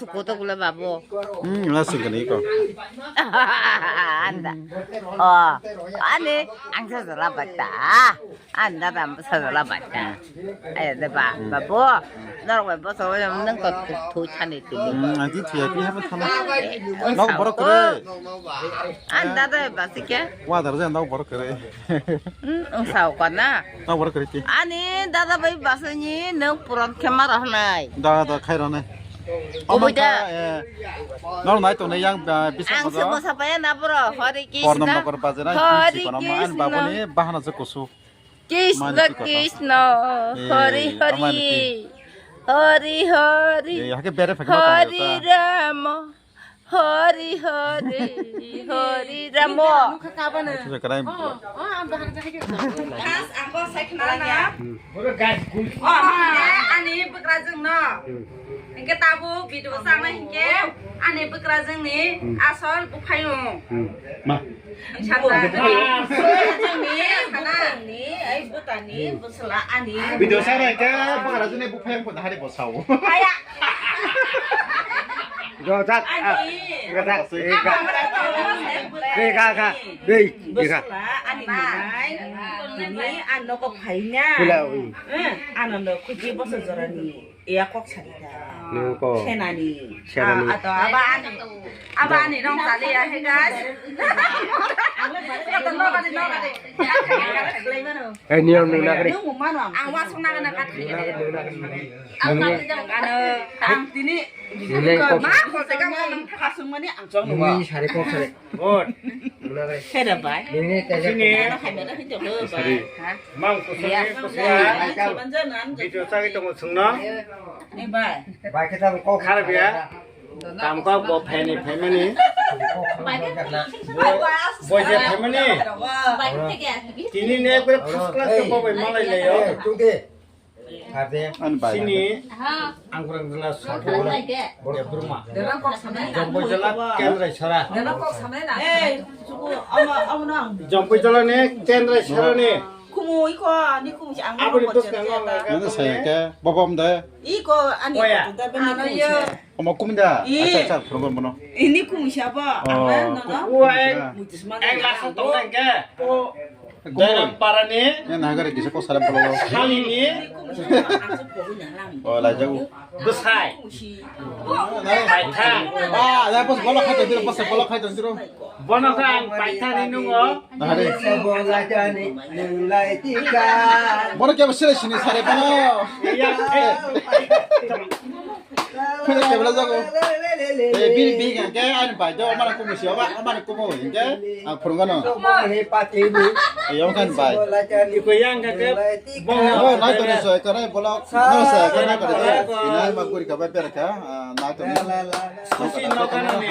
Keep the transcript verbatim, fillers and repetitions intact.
Koto kula babu. Hmm, na sing kani ko. Anda. Oh, ani ang sa sala bata. Anda dam sa sala bata. Ayo de ba, babu. Norok bai boso nang ko thu chani tini. Hmm, ang ti thia pi hapa thana. Nok borok kre. Anda de ba sike. Wa dar ja nok borok kre. Hmm, ang sa ko na. Nok borok kre ki. Ani dada bai basani nang puran khema rahnai. Da da khai rahnai. Omo Obo da. Kha, eh, nor nai tongnai yang, ah, bisa Ang mojo. Sebo sapaya na bro, Hare Krishna. Porno mokor bajenai, Hare si kono ma, an Krishna. Baboni bahana je kusu. Krishna, Mani si kono. Krishna, Eh, Hare amani Hare, ki. Hare Hare, Eh, hake bere phek ma Hare tongnai ta. Rama, Hare Hare, Hare Rama. Ai, sudah kena. Khas angkor sai khna na. Hmm. Oh, ani bwkrajwng no. Hmm. Hingke tabo video sangnai hingke ani bwkrajwng ni Hmm. asol buphayo. Hmm. Ma. Sanna. Bwkrajwng ni sana ni, ai bwtani, Hmm. bwsla ani. Video sangnai ke bwkrajwng ni buphayang pun hari bosao. Aya. Go, chat. Ah, Ani. Go, chat. Eh, ga. Apa mereka? Eh, ga, ga. Dei, eh, ga. Bosla, ani manai. Ini ano ko phaina. Pula, ui. Eh, ano no kuji boso jorani. Iya kok sarita. Nung ko. Senani. Senani. Ah, atau apa ani? Apa ani nong tali ya, hey guys. Kata no kali, no kali. Eh, niang nung nakri. Nung mana? Ang wasung nak nak kat. Nung nakri, nung nakri. Ang tini Nini kok Ma ko se ka mo nang thasung mani ang chong Nini no. Sari kok sari. Good. Nuna bai. Hera bai. Nini tele. Sini. Ano khamera hito ko Sari. Bai. Ha? Mang ko Ya. Sari ko Sari. Video sagi tong sung no. Ni bai. Bai kita kok. Khar biya. Tam ko bo pheni phemani. Bai. Boy je phemani. Bai. Tini ne ko first class ko bo malai le yo. Tung de. Ani bai. Sini Aha. Angkurang jela Satu. Satu. Borok Burma. Dera kok samai na. Jompo jela Kendrai Sara. Dera kok samai na. Eh, suku ama ama nang. Jompo jela ni Kendrai Sara ni. Kumu iko ni kumu si ang. Apa di bos nang? Mana saya ke? Bobom deh. Iko ani. Oya. Ano yo. Omo kumda. Ih. Acha acha program bono. Ini kumu siapa? Oh. Apa nono? Wah, eh. Mutis mana? Eh, langsung tong ke. Oh. Dairam parani. Ya nagari kisa kok salam polo. Halini. Oh, lajago. Besai. Paitha. Ah, ya bos bolok khai tong diro, bos bolok khai tong diro. Bono kha ang paitha ni nungo. Nahari. Bono kya bos sini sare bono. Iya. Khuna kebela jago. Eh, bini bini kan ke ani bai do mana kumu si oba, mana kumu ke ang phurung gano. He pati ni. Eh, yang kan bai. Iko yang kan ke bong. Oh, nai to ni so kare bola. No sa kana kare. Ina ma kuri ka bai pera ka. Ah, nai to ni. Susi no kana ni.